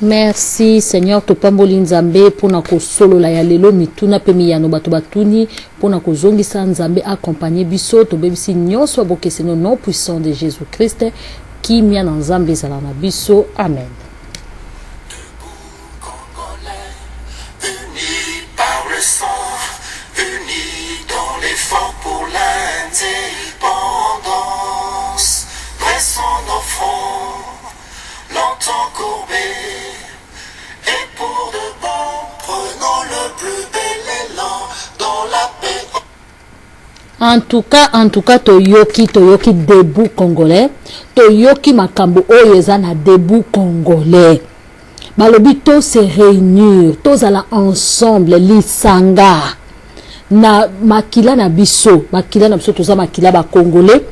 Merci Seigneur, topamboli Nzambe pona kosolola ya lelo, mituna pe miyano bato batuni pona kozongisa. Nzambe accompagner biso, tobebisi nyonso ya bokeseni au nom puissant de Jésus Christ. Kimia na Nzambe ezala na biso, amen. Unis par le sang, unis dans l'effort pour l'indépendance, dressons nos fronts, longtemps courbés, et pour de bon, prenons le plus bel élan dans la paix. En tout cas, toyoki Debout Congolais, toyoki makambo oyo eza na Debout Congolais. Balobi to se réunir, tozala ensemble, lisanga na makila na biso, makila na biso. Toza makila bacongolais,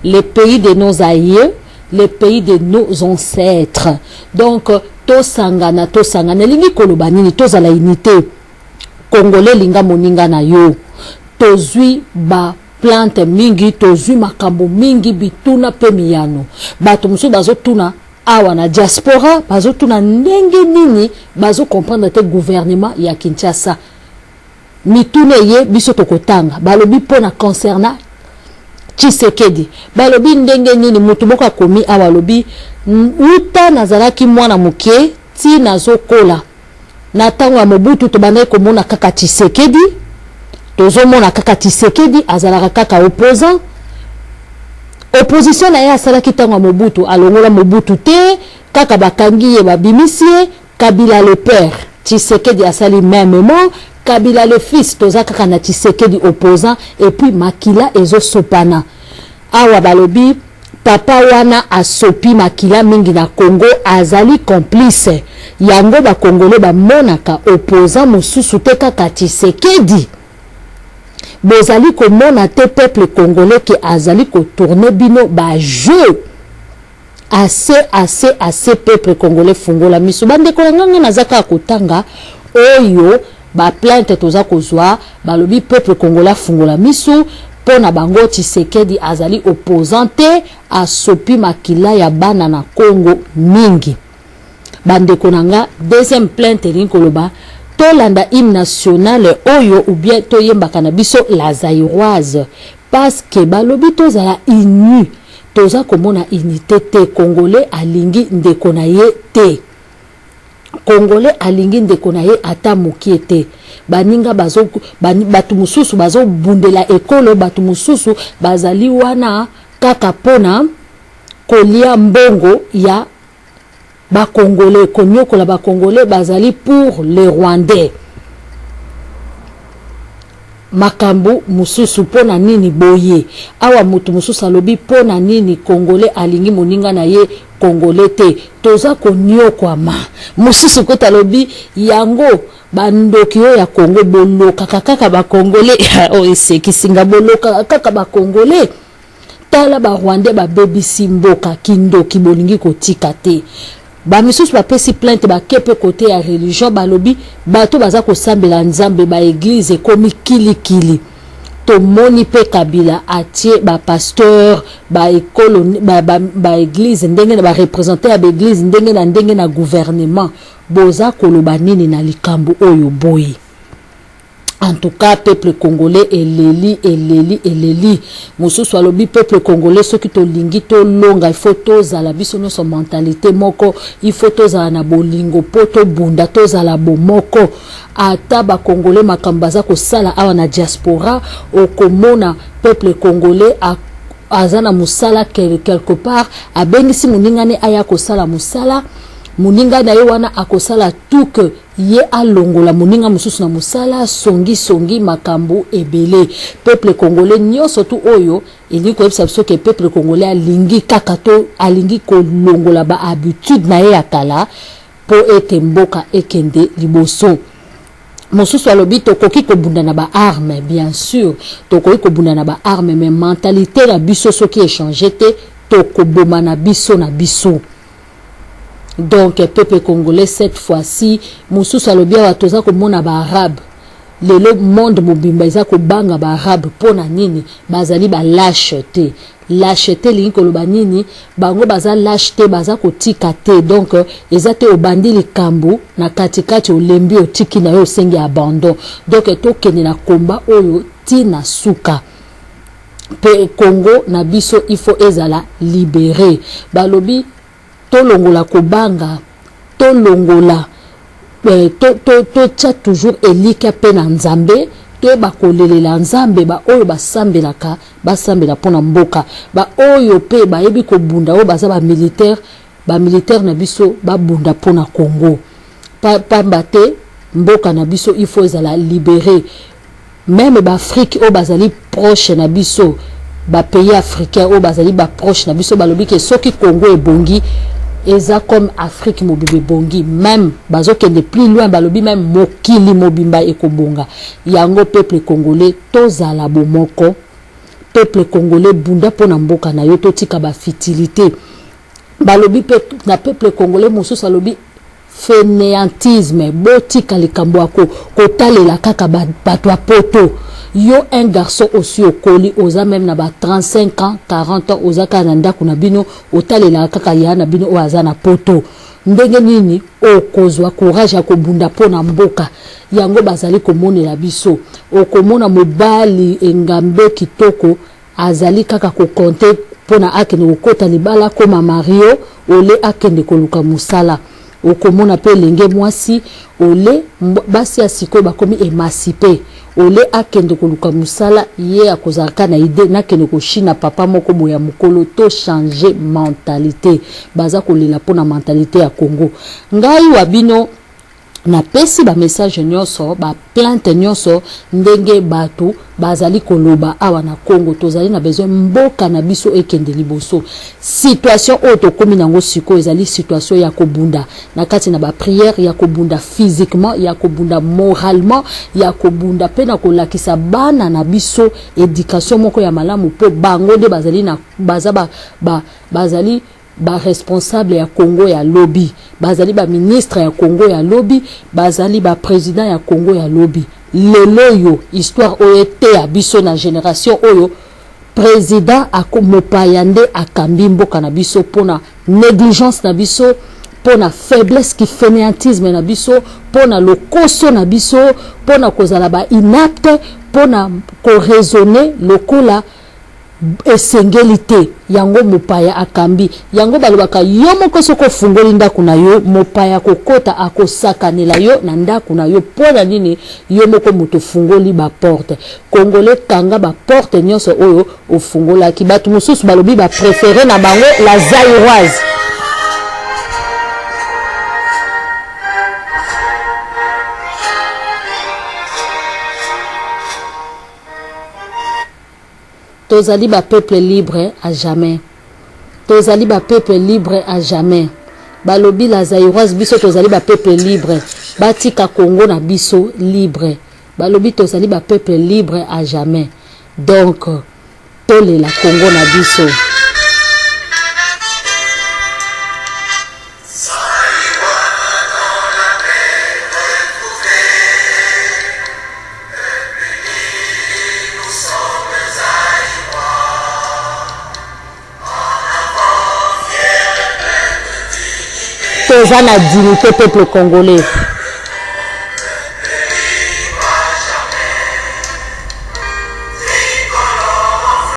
le pays de nos aïeux, le pays de nos ancêtres. Donc tosangana, tosangana elingi koloba nini? Tozala unité congolais, linga moninga na yo. Tozwi baplainte mingi, tozwi makambo mingi, bituna mpe miyano. Bato mosusu bazotuna awa na diaspora, bazotuna ndenge nini bazocomprendre te gouvernement ya Kinshasa. Mituna eye biso tokotanga. Balobi mpona concernant Tshisekedi, balobi ndenge nini? Motu moko akomi awa, alobi: uta nazalaki mwana moke ti nazokola, na ntango ya Mobutu tobandaki komona kaka Tshisekedi, tozomona kaka Tshisekedi azalaka kaka opposant. Opposition na ye asalaki ntango ya Mobutu, alongola Mobutu te, kaka bakangi ye, babimisi ye. Kabila le père, Tshisekedi asali mêmement. Kabila le fils, toza kaka na Tshisekedi opposant, et puis makila ezosopana awa. Balobi papa wana asopi makila mingi na Congo, azali complice. Yango bakongole bamonaka opposant mosusu te, kaka Tshisekedi. Bozali komona te, peuple congolais, ke azali kotourner bino bajeu? Assez, assez, assez! Peuple congolais, fungola miso. Bandeko na nganga, naza kaka kotanga oyo baplainte toza kozwa. Balobi peuple congolais afungola miso. Mpo na bango, Tshisekedi azali opposant te, asopi makila ya bana na Congo mingi. Bandeko na nga, deuxième plainte elingi koloba tolanda hymne nationale oyo ou bien toyembaka na biso La Zaïroise, parce que balobi tozala uni. Toza komona unité te. Congolais alingi ndeko na ye te, congolais alingi ndeko na ye ata mokie te. Baninga bazo, bato mosusu bazobundela ekolo, bato mosusu bazali wana kaka mpona kolia mbongo ya bacongolais, konyokola bacongolais, bazali pour les Rwandais. Makambo mosusu, mpo na nini boye? Awa moto mosusu alobi: mpo na nini congolais alingi moninga na ye congolais te? Toza konyokwama. Mosusu kota alobi: yango bandoki oyo ya Kongo bolokaka kaka bacongolais. Oyo esekisinga, bolokaka kaka bacongolais. Tala, barwandais babebisi mboka, kindoki bolingi kotika te. Bamisusu bapesi plainte, bake mpe kote ya religion. Balobi bato baza kosambela Nzambe, baéglise ekomi kilikili. Tomoni mpe Kabila atie bapasteur, baekolo, baéglise ndenge na bareprésente ya baéglise ndenge na ndenge na gouvernement. Boza koloba nini na likambo oyo boye? En tout cas, peuple congolais eleli, eleli, eleli. Mosusu alobi: peuple congolais, soki tolingi tolonga, il faut tozala biso nyonso mentalité moko, il faut tozala na bolingo mpo tobunda, tozala bomoko. Ata bacongolais, makambo baza kosala awa na diaspora, okomona peuple congolais aza na mosala quelque part, abengisi moninga ne aya kosala mosala. Moninga na ye wana akosala tout que ye alongola moninga mosusu na mosala, songisongi, makambo ebele. Peuple congolais nyonso tu oyo elingi koyebisa biso ke peuple congolais alingi kaka to alingi kolongola bahabitude na ye ya kala mpo ete mboka ekende liboso. Mosusu alobi: tokoki kobunda na baarme. Bien sûr tokoki kobunda na baarme, mais mentalité na biso soki echanger te, tokoboma na biso na biso. Donc peuple congolais, cette fois-ci, mosusu alobi awa: toza komona baarabe. Lelo monde mobimba eza kobanga ba arabe mpo na nini? Bazali ba lache te. Lachete elingi koloba nini? Bango baza lache te, baza kotika te. Donc eza te obandi likambo na kati kati olembi otiki na yo osengi abandon. Donc tokende na combat oyo ti na suka. Pe Congo na biso il faut ezala libere. Balobi tolongola kobanga, tolongola eh, to, to, totia toujours elikya mpe na Nzambe, toyeba kolelela Nzambe. Baoyo basambelaka basambela mpo na mboka, baoyo mpe bayebi kobunda, oyo baza bamilitaire, bamilitaire na biso babunda mpo na Congo, pamba te mboka na biso il faut ezala libere. Meme ba Afrique oyo bazali proche na biso, ba pays africains oyo bazali ba proche na biso balobi ke soki Congo ebongi eza comme Afrique mobimba ebongi. Meme bazokende plus loin, balobi meme mokili mobimba ekobonga. Yango peuple congolais tozala bomoko. Peuple congolais bunda mpo na mboka na yo, totika ba futilite. Balobi pe na peuple congolais mosusu alobi Faineantisme, botika likambo ya ko kotalela kaka ba bato ya poto. Yo un garçon osi okoli oza meme na ba 35 ans, 40 ans oza kaka na ndaku na bino otalelaka kaka yaya na bino oyo aza na poto. Ndenge nini okozwa courage ya kobunda po na mboka? Yango bazali komonela biso. Okomona mobali engambe kitoko Azali kaka ko compter pona akende kokota libala akoma mario au lieu akende koluka musala. Okomona pe elenge mwasi au lieu basi ya sikoyo bakomi emancipe au lieu akende koluka musala ye akozala kaka na idee nakende koshina papa moko boye ya mukolo. To changer mentalite. Baza kolela pona mentalite ya Congo. Ngai wa bino Napesi ba message nionso, ba plainte nionso ndenge batu bazali koloba awa na Congo. Tozali na besoin mboka na biso ekende liboso. Situation oyo tokomi nango sikoyo ezali situation ya kobunda na kati na ba prières, ya kobunda physiquement, ya kobunda moralement, ya kobunda pe na kolakisa bana na biso education moko ya malamu po bango nde bazali na baza ba, ba bazali Ba responsable ya Congo ya lobi, bazali ba ministre ya Congo ya lobi, bazali ba president ya Congo ya lobi. Lelo oyo histoire oyo eteya biso na generation oyo president ako mopaya nde akambi mboka na biso pona negligence na biso, pona faiblesse ki fainéantisme na biso, pona lokoso na biso, pona kozala ba inapte, pona ko raisonner lokola Esengeli te yango mopaya akambi yango balobaka yo moko soki ofungoli ndako na yo mopaya akokota akosakanela yo na ndako na yo mpo na nini yo moko moto ofungoli ba porte congolais kanga ba porte nyonso oyo ofungolaki bato mosusu balobi ba prefere na bango la zairoise. Tozali ba peuple libre à jamais. Tozali ba peuple libre à jamais. Balobi la Zaïroise biso tozali ba peuple libre. Batika Congo na biso libre. Balobi tozali ba peuple libre à jamais. Donc tolela Congo na biso. Toza na dignité peuple congolais.